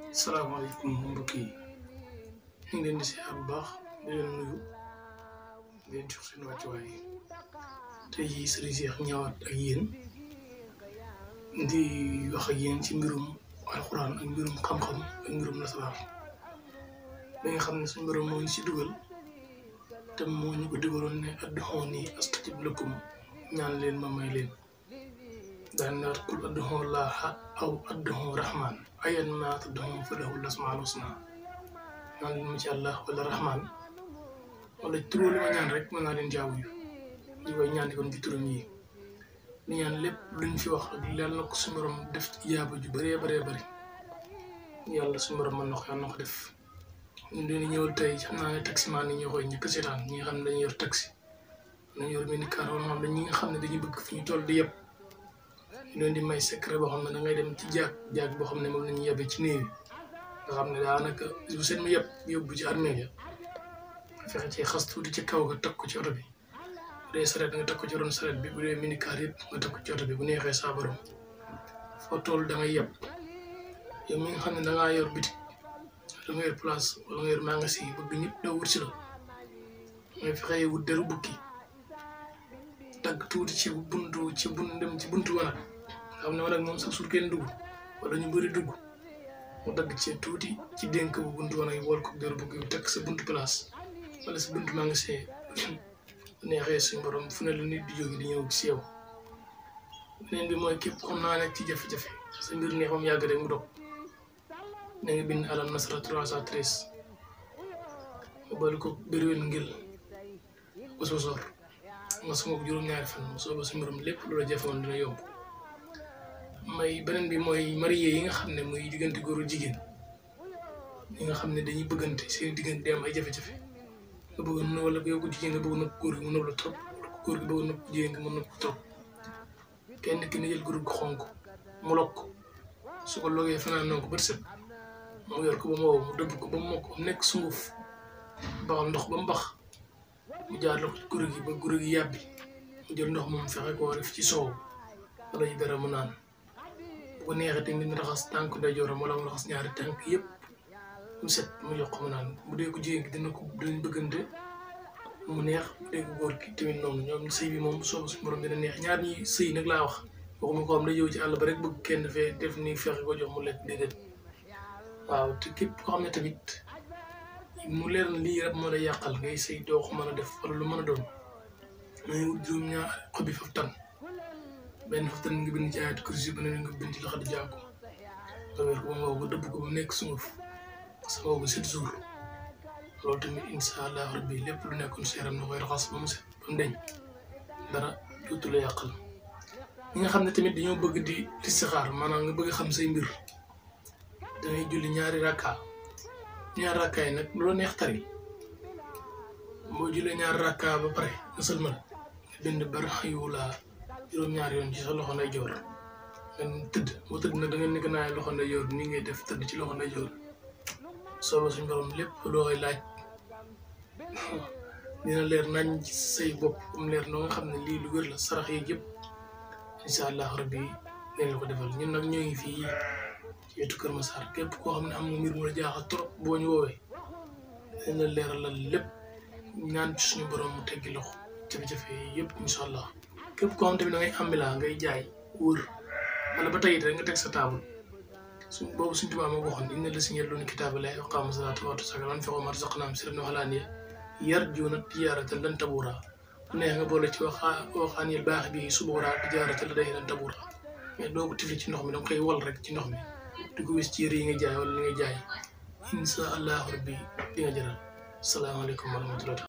Assalamualaikum mbokk yi ñu ngi leen di siyaar bu baax di leen nuyu di leen jox seen wàccuwaay tey jii Serigne Cheikh ñëwaat ak yéen di wax ak yéen ci mbirum alxuraan ak mbirum xam-xam ak mbirum nasaraan bi nga xam ne suñu borom moo ñu ci dugal te moo ñu ko digaloon ne ud'uuni astajib lakum ñaan leen ma may leen daan na qul ud'u llaaha aw ud'u rahmaan ayyan maa tad'uu falahul asmaa'ul husnaa ñaan leen ma ci Allah wala rahmaan wala turu li ma ñaan rek mën naa leen jaamu ñu koy ñaan kon ci turam yi li ñaan lépp luñ fi wax ak yàlla na ko suñu borom def ci ijaaba ju bëree bëri yàlla suñu borom mën na ko yàlla na ko def ñu leen ñëwal tey xam naa ne taximaan yi ñoo koy ñëkk seetaan ñi nga xam ne dañuy yor taxi dañuy yor minicar wala xam ne ñi nga xam ne dañuy bëgg fi ñu toll di yëpp ñu leen di may secret boo xam ne da ngay dem ci jaag boo xam ne moom la ñuy yebee ci néew yi nga xam ne daanaka bu seen mi yóbbu ci armée ya fexe ci xas tuuti ci kaw nga teg ko ci oto bi bu dee sareet nga teg ko ci ron sareet bi bu dee minicar yëpp nga teg ko ci oto bi bu neexee saa borom foo toll da ngay yeb yow mi nga xam ne da ngaa yor bitik da nga yor place wala nga yor magasin yi bëgg ñëpp doo wut si la ngay fexe wut deru bukki dagg tuuti ci buntu wanag nga xam ne wanag moom sax suur kenn dugg wala ñu bëri dugg mu dagg ci tuuti ci dénk bu buntu wanag yi wol ko deru bukki teg sa buntu place wala sa buntu magasin neexee suñu borom fu ne la nit di jóge di ñëw ci yow beneen bi mooy képp xam naa nekk ci jafe-jafe sa mbir neex moom yàgg rek mu dog na nga bind alam nasara 313 nga boole ko bëriwén ngil ba soosor nga suma ko juróom-ñaari fan mu sooba suñu borom lépp loola jafewoon dina yomb may beneen bi mooy marié yi nga xam ne muy diggante góor jigéen yi nga xam ne dañuy bëggante seen diggante di am ay jafe-jafe nga bëgg na wala yow ko jigéen nga bëgg na góor gi mu nëb la trop wala ko góor gi bëgg na jigéen nga mu nëb ko trop kenn ki ne jël groupe gu xonk mu lokk su ko logee fanaan noo ko bët set mu yor ko ba mu wow mu dëbb ko ba mu mokk mu nekk sunguf baxal ndox ba mu bax mu jaar la ko ci guro gi ba guro gi yàbbi mu jël ndox moom fexe koo def ci soow wala ci dara mu naan bu ko neexee tamit mu raxas tànk ndeyjooram wala mu raxas ñaari tànk yëpp mu set mu yokk mu naan bu dee ko jigéen gi dinañ bëggante mu neex bu dee ko góor gi tamit noonu ñoom sëy bi moom soobu suñu borom dina neex ñaar ñi sëy nag laa wax waxuma ko am da yow ci àll ba rek bëgg kenn fee def ni fexe ko jox mu lekk déedéet waaw te képp koo xam ne tamit mu leer na lii rek moo lay yàqal ngay sëy doo ko mën a def wala lu mën a doon may wut juróom-ñaar xobi faftan benn faftan nga bind ci ayatu kursi ba ne nga bind ci loxo di jàkko nga wér ko ba nga dëbb ko ba nekk sunguf sa boobu 7 jours loolu tamit incha allah rabbi lépp lu nekkoon seeram na koy raxas ba mu set ba mu deñ dara dootu la yàqal ñi nga xam ne tamit dañoo bëgg di listixaar maanaam nga bëgg xam say mbir dangay julli ñaari rakka yi nag lu la neex tari boo jullee ñaari rakka ba pare nga sëlmal nga bind barxayula juróom-ñaari yoon ci sa loxo ndeyjoor nga tëdd boo tëdd nag da nga nekk naay loxo ndeyjoor ni ngay def tëdd ci loxo ndeyjoor sooba suñu borom lépp loo koy laaj dina leer nañ ci say bopp am leer noo nga xam ne lii lu wér la sarax yi yëpp incha allah rabbi nañ la ko defal ñun nag ñoo ngi fii ci wetu Kër Massar képp koo xam ne am nga mbir mu la jaaxal trop boo ñu woowee dañ la leeralal lépp ñaan ci suñu borom mu teggi loxo jafe-jafe yëpp incha allah képp koo xam tamit da ngay ambila ngay jaay wër wala ba tey it rek nga teg sa table boobu suñ tubaab moo ko waxoon inna la si ñet loonu kitaaba lay aqaamu salaata wa aatu zakaata wa anfaquu mimmaa razaqnaahum sirran wa alaaniyatan yarjuuna tijaaratan lan tabuuraa bu neex nga boole ci waxaan yel baax bi subuuraa tijaaratan ladayhim lan tabuuraa mais doo ko tifli ci ndox mi danga koy wal rek ci ndox mi di ko wis ci yére yi nga jaay wala li nga jaay incha allahu rabbi di nga jëral salaamaaleykum wa rahmatulah.